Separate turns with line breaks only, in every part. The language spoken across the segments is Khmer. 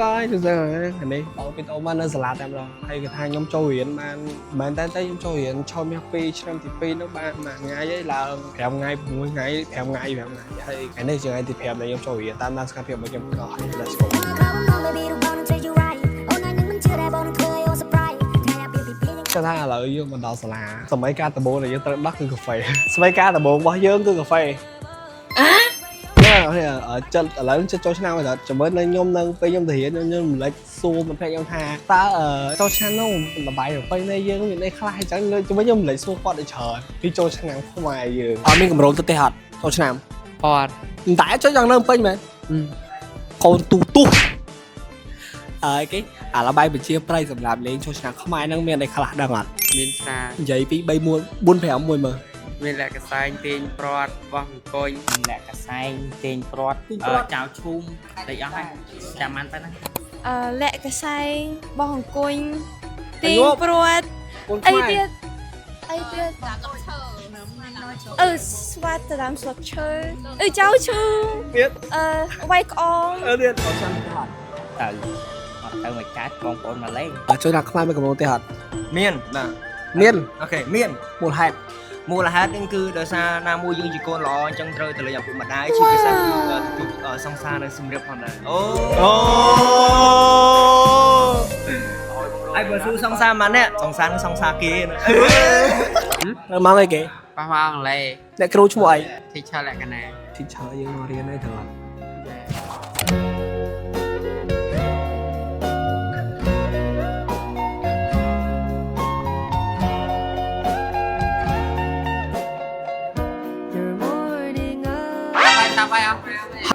កាយទៅនេះបងពីតអូមកនៅសាលាតែម្ដងហើយគេថាខ្ញុំចូលរៀនបានមែនតើតែខ្ញុំចូលរៀនឆមាស2ឆ្នាំទី2នោះបានមួយថ្ងៃឯងឡើង5ថ្ងៃ6ថ្ងៃ5ថ្ងៃ5ថ្ងៃហើយថ្ងៃនេះជាថ្ងៃទី5ដែលខ្ញុំចូលរៀនតាមដានសកម្មភាពរបស់ខ្ញុំក៏ហើយ Let's go. គាត់ថាឥឡូវយើងមកដល់សាលាសម័យកាលដំបូងដែលយើងត្រូវដោះគឺកាហ្វេសម័យកាលដំបូងរបស់យើងគឺកាហ្វេនេះចិត្តឥឡូវចិត្តចូលឆ្នាំហើយចាំមើលនៅខ្ញុំនៅពេលខ្ញុំទៅរៀនខ្ញុំរំលេចសួរមិត្តភក្តិខ្ញុំថាតើចូលឆ្នាំនោះលបាយប្រពៃណីយើងមានអីខ្លះអញ្ចឹងចាំមើលខ្ញុំរំលេចសួរគាត់ឲ្យច្រើនពីចូលឆ្នាំខ្មែរយើងអត់មានកម្រងទៅទេអត់ចូលឆ្នាំ
អត់
តែចុះយ៉ាងនៅពេញមែនកូនទូទុះអើគេអាលបាយបញ្ជាប្រៃសម្រាប់លេងចូលឆ្នាំខ្មែរហ្នឹងមានអីខ្លះដឹងអត់
មានស្រា
និយាយពី3 4 4 5 1មើល
មានលក្ខសែងទាញព្រាត់បោះអង្គុញ
លាក់កសែងទាញព្រាត់ចៅឈូមតិចអស់ហើយចាំបានប៉ុណ្ណា
អឺលាក់កសែងបោះអង្គុញទាញព្រាត់
កូនខ្មែរ
អីទៀតអីទៀតអឺស្វាតតាមស្លឹកឈើអឺចៅឈឺ
ទៀត
អឺវាយក្អម
អឺទៀតចូលឆ្នាំទេអត់
ទៅអត់ទៅមកកាច់បងប្អូនមកលេង
អត់ចូលឆ្នាំខ្មែរមានកម្រងទេអត់
មានបាទ
មាន
OK មាន
មូលហេតុ
មូលហេតុនេះគឺដោយសារណាមួយយើងជាកូនល្អអញ្ចឹងត្រូវទៅលេងឪពុកម្ដាយជាពិសេសគឺទទួលសង្សារនៅសម្រាប់ផងដែរអូ
អូ
ហើយបើស៊ូសង្សារម៉ានេះសង្សារនឹងសង្សារគេណា
នៅមកអីគេ
ប៉ះមកអង់គ្លេស
អ្នកគ្រូឈ្មោះអី
teacher លក្ខណៈ
teacher យើងមករៀនអីត្រូវអត់
បាយតាបាយអស់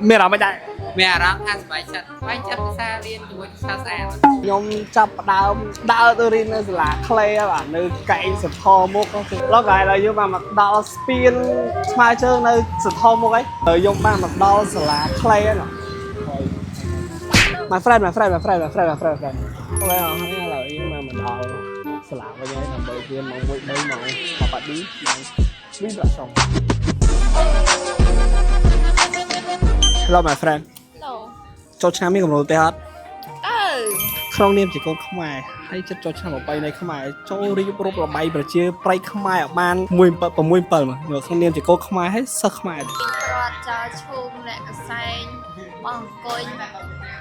មានអារម្មណ៍មិនដែរ
មានអារម្មណ៍ថាសប្បាយចិត្តសប្បាយចិត្តភាសារៀនជាមួយភាសាស្អាត
ខ្ញុំចាប់ផ្ដើមដើរទៅរៀននៅសាលាក្លេបាទនៅកែងសធមុខហ្នឹងគឺលោកហើយឥឡូវយើងបានមកដល់ស្ពានស្មើជើងនៅសធមុខហើយហើយយើងបានមកដល់សាលាក្លេហ្នឹងហើយ My friend, my friend, my friend, my friend, my friend, my friend. អូខេហើយឥឡូវយើងមកមកដល់សាលាវិញហើយដើម្បីរៀនម៉ោង1 3ម៉ោងបាឌីម៉ោង2ប្រាក់ចុង Hello, my friend.
ឡូ
ចូលឆ្នាំមានកម្រងទេអត់
អឺ
ក្នុងនាមជាកូនខ្មែរហើយចិត្តចូលឆ្នាំប្របីនៃខ្មែរចូលរៀបរាប់លបាយប្រជាប្រិយខ្មែរឲ្យបាន1 7 6 7មកក្នុងនាមជាកូនខ្មែរហើយសិស្សខ្មែរ
ព្រាត់ចៅឈូមលាក់កសែងបោះអង្គុញ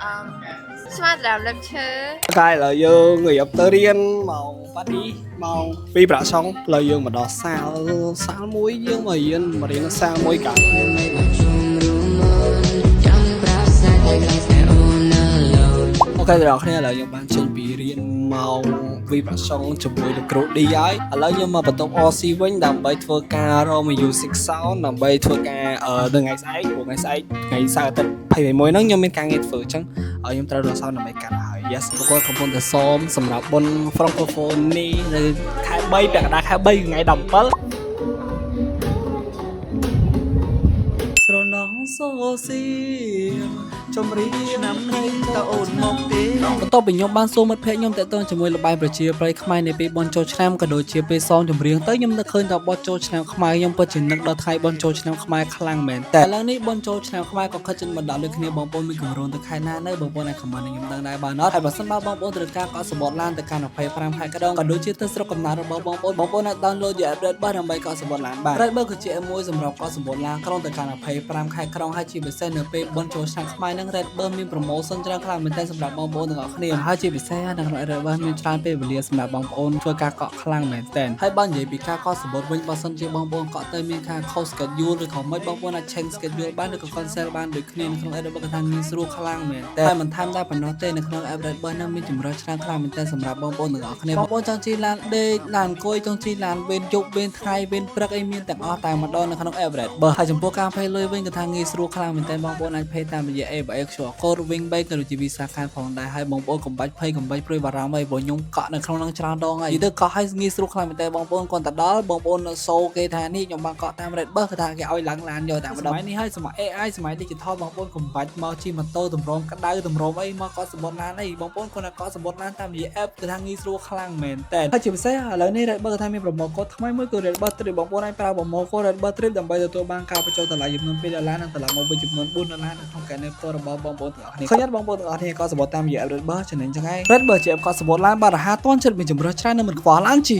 អឺស្វាតតាមលឹកឈើ
តែឥឡូវយើងរៀបទៅរៀនម៉ោងបាឌីម៉ោង2ប្រាក់ចុងឥឡូវយើងមកដល់សាលសាលមួយយើងមករៀនមករៀនសាលមួយកា OK ដល់អ្នកគ្នាឥឡូវយើងបានចេញពីរៀនម៉ោងវីប្រាក់ចុងជាមួយលោកគ្រូឌីហើយឥឡូវយើងមកបន្ទប់ RC វិញដើម្បីធ្វើការរក music sound ដើម្បីធ្វើការនៅថ្ងៃស្អែកព្រោះថ្ងៃស្អែកថ្ងៃសៅរ៍អាទិត្យ21ហ្នឹងខ្ញុំមានការងារធ្វើអញ្ចឹងហើយខ្ញុំត្រូវរក sound ដើម្បីកាត់ហើយ Yes ពួកគាត់កំពុងតែសមសម្រាប់បុណ្យ Francophone នេះនៅខែ3ពាក់កណ្ដាលខែ3ថ្ងៃ17ស្រណងសូសៀមចម្រៀង
ឆ្នាំនេះតើអូនមកទេ
បន្ទាប់ពីខ្ញុំបានសួរមិត្តភ័ក្តិខ្ញុំតាក់ទងជាមួយល្បែងប្រជាប្រិយខ្មែរនាពេលបុណ្យចូលឆ្នាំក៏ដូចជាពេលសងចម្រៀងទៅខ្ញុំនឹកឃើញថាបទចូលឆ្នាំខ្មែរខ្ញុំពិតជានឹកដល់ថ្ងៃបុណ្យចូលឆ្នាំខ្មែរខ្លាំងមែនតើឥឡូវនេះបុណ្យចូលឆ្នាំខ្មែរក៏ខិតជិតមកដល់ដូចគ្នាបងប្អូនមានកម្រងទៅខែណានៅបងប្អូនអាច comment ឲ្យខ្ញុំដឹងដែរបានអត់ហើយបើសិនបើបងប្អូនត្រូវការកក់សំបុត្រឡានទៅកាន់25ខែក្ដងក៏ដូចជាទៅស្រុកកំណើតរបស់បងប្អូនបងប្អូនអាច download យក app Red Bus ដើម្បីកក់សំបុត្រឡានបាន Red Bus គឺជា app មួយសម្រាប់កក់សំបុត្រឡានក្រុងទៅកាន់25ខែក្រុងហើយជាពិសេសនៅពេលបុណ្យចូលឆ្នាំខ្មែរនឹង Red Bus មាន promotion ច្រើនខ្លាំងមែនទែនសម្រាប់បងប្អូនទាំងអស់គ្នាហើយជាពិសេសនៅក្នុង Red Bus មានច្រើនពេលវេលាសម្រាប់បងប្អូនធ្វើការកក់ខ្លាំងមែនទែនហើយបើនិយាយពីការកក់សំបុត្រវិញបើសិនជាបងប្អូនកក់ទៅមានការខុស schedule ឬក៏មិនបងប្អូនអាច change schedule បានឬក៏ cancel បានដូចគ្នានៅក្នុង App Red Bus គឺថាងាយស្រួលខ្លាំងមែនទែនហើយមិនថែមតែប៉ុណ្ណោះទេនៅក្នុង App Red Bus នឹងមានជម្រើសច្រើនខ្លាំងមែនទែនសម្រាប់បងប្អូនទាំងអស់គ្នាបងប្អូនចង់ជិះឡានដេកឡានអង្គុយចង់ជិះឡានវេនយប់វេនថ្ងៃវេនព្រឹកអីមានទាំងអស់តែម្ដងនៅក្នុង App Red Bus ហើយចំពោះការ pay លុយវិញគឺថាងាយស្រួលខ្លាំងមែនទែនបងប្អូនអាច pay តាមរយៈ ABA QR code វិញ3ក៏ដូចជា Visa card ផងដែរហើយបងប្អូន ប្អូនកុំបាច់ភ័យកុំបាច់ព្រួយបារម្ភអីព្រោះខ្ញុំកក់នៅក្នុងហ្នឹងច្រើនដងហើយនិយាយទៅកក់ឲ្យងាយស្រួលខ្លាំងមែនតើបងប្អូនគាត់ទៅដល់បងប្អូនសូគេថានេះខ្ញុំបានកក់តាម Red Bus គឺថាគេឲ្យឡើងឡានយកតែម្ដងសម័យនេះហើយសម័យ AI សម័យ digital បងប្អូនកុំបាច់មកជិះម៉ូតូតម្រងក្តៅតម្រងអីមកកក់សំបុត្រឡានអីបងប្អូនគាត់តែកក់សំបុត្រឡានតាមរយៈ app គឺថាងាយស្រួលខ្លាំងមែនតើហើយជាពិសេសឥឡូវនេះ Red Bus គឺថាមាន promo code ថ្មីមួយគឺ Red Bus Trip បងប្អូនអាចប្រើ promo code Red Bus Trip ដើម្បីទទួលបានការបញ្ចុះតម្លៃចំនួន2ដុល្លារនិងត្រឡប់មកវិញចំនួន4ដុល្លារនៅក្នុងកណេផ្ទាល់របស់បងប្អូនទាំងអស់គ្នាឃើញអត់បងប្អូនទាំងអស់គ្នាកក់សំបុត្រតាមរយៈ Red Bus ចំណេញចឹងឯង Red Bus ជា app កក់សំបុត្រឡានបានរហ័សទាន់ចិត្តមានជម្រើសច្រើននិងមិនខ្វល់ឡានជិះ។